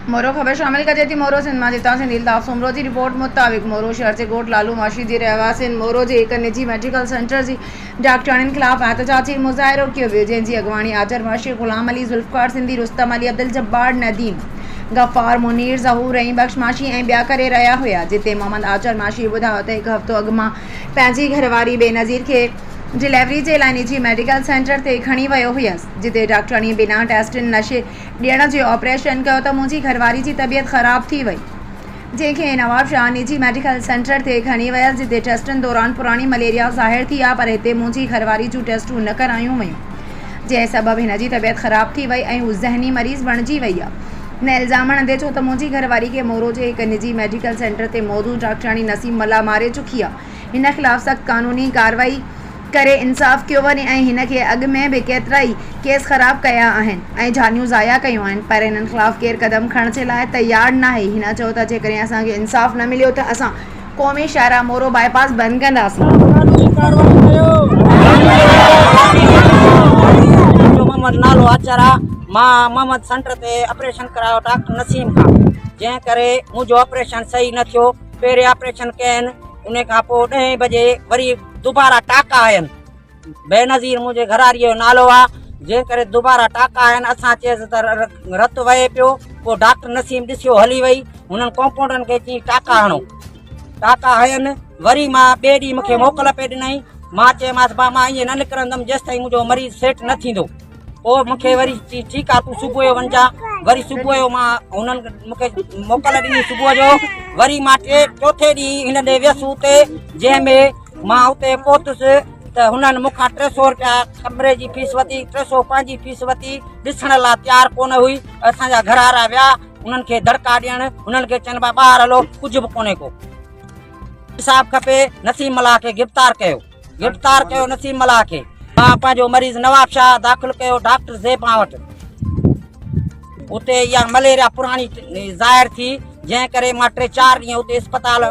مورو خبر شامل ڪجي ٿي مورو سنڌ مان جتان سنڌي الطاف سومرو جي رپورٽ مطابق مورو شهر جي ڳوٺ لالو ماشي جي رهواسين مورو جي هڪ نجي ميڊيڪل سينٽر جي ڊاڪٽرياڻين خلاف احتجاجي مظاهرو ڪيو ويو جنهن جي اڳواڻي آچر ماشي، غلام علي، ذوالفقار سنڌي، رستم علي، عبدالجبار، نديم، غفار، منير، ظهور، رحيم بخش ماشي ۽ ٻيا ڪري رهيا هيا جتي محمد آچر ماشي ٻڌايو ته هڪ هفتو اڳ مان پنهنجي گهرواري بينظير کي ڊليوري جي لاء نجي ميڊيڪل سينٽر تي کڻي ويو هيس جتي ڊاڪٽرياڻي بنا ٽيسٽن نشي ڏيڻ جو آپريشن ڪيو ته منهنجي گهرواري جي طبيعت خراب ٿي وئي جنهن کي نوابشاهه نجي ميڊيڪل سينٽر تي کڻي ويس جتي ٽيسٽن دوران پراڻي مليريا ظاهر ٿي آ پر هتي منهنجي گهرواري جون ٽيسٽون نه ڪرايون ويون جنهن سبب هن جي طبيعت خراب ٿي وئي ۽ هو ذهني مريض بڻجي وئي آ هن الزام هڻندي چيو ته منهنجي گهرواري کي مورو جي هڪ نجي ميڊيڪل سينٽر تي موجود ڊاڪٽرياڻي نسيم ملاح ماري چڪي آ هن خلاف سخت قانوني ڪارروائي ڪري انصاف ڪيو وڃي ۽ هن کي اڳ ۾ به ڪيترائي ڪيس خراب ڪيا آهن ۽ جانيون ضايع ڪيون آهن پر هنن خلاف ڪير قدم کڻڻ جي لاء تيار ناهي هن چيو ته جيڪڏهن اسان کي انصاف نه مليو ته اسان قومي شاهراهه مورو بائي پاس بند ڪنداسين. منهنجو محمد نالو آچر آ مان محمد سينٽر تي آپريشن ڪرايو ڊاڪٽر نسيم کان جنهن ڪري منهنجو آپريشن صحيح نه ٿيو پهرين آپريشن ڪين ان کان پوء ڏهين بجي وري دوباره ٽاڪا آين. بينظير منهنجي گهرواريء جو نالو آ، جنهن ڪري دوباره ٽاڪا آين. اسان چيس ته رت وهي پيو. پوء ڊاڪٽر نسيم ڏسيو هلي وئي. هنن ڪمپائونڊرن کي چيائين ٽاڪا هڻو. ٽاڪا هنين. وري مان ٻئي ڏينهن مون کي موڪل پئي ڏنائين. مان چيومانس با مان ائين نه نڪرندم جيستائين منهنجو مريض سيٽ نه ٿيندو. پوء مون کي وري چي ٺيڪ آ تون صبح جو وڃجان. وري صبح جو مان هنن مون کي موڪل ڏني صبح جو. وري مان ٽي چوٿين ڏينهن هن ڏي ويس اتي جنهن ۾ مان اتي پهتس ته هنن مون کان 300 رپيا ڪمري جي فيس ورتي، 300 پنهنجي فيس ورتي، ڏسڻ لاء تيار ڪونه هئي. اسان جا گهر وارا ويا انهن کي دڙڪا ڏيڻ، انهن کي چون پيا ٻاهر هلو، ڪجهه به ڪونهي ڪو. انصاف کپي، نسيم ملاح کي گرفتار ڪيو، گرفتار ڪيو نسيم ملاح کي. مان پنهنجو مريض نوابشاهه داخل ڪيو ڊاڪٽر زيبان وٽ. اتي اها مليريا پراڻي ظاهر ٿي، جنهن ڪري مان ٽي چار ڏينهن اتي اسپتال.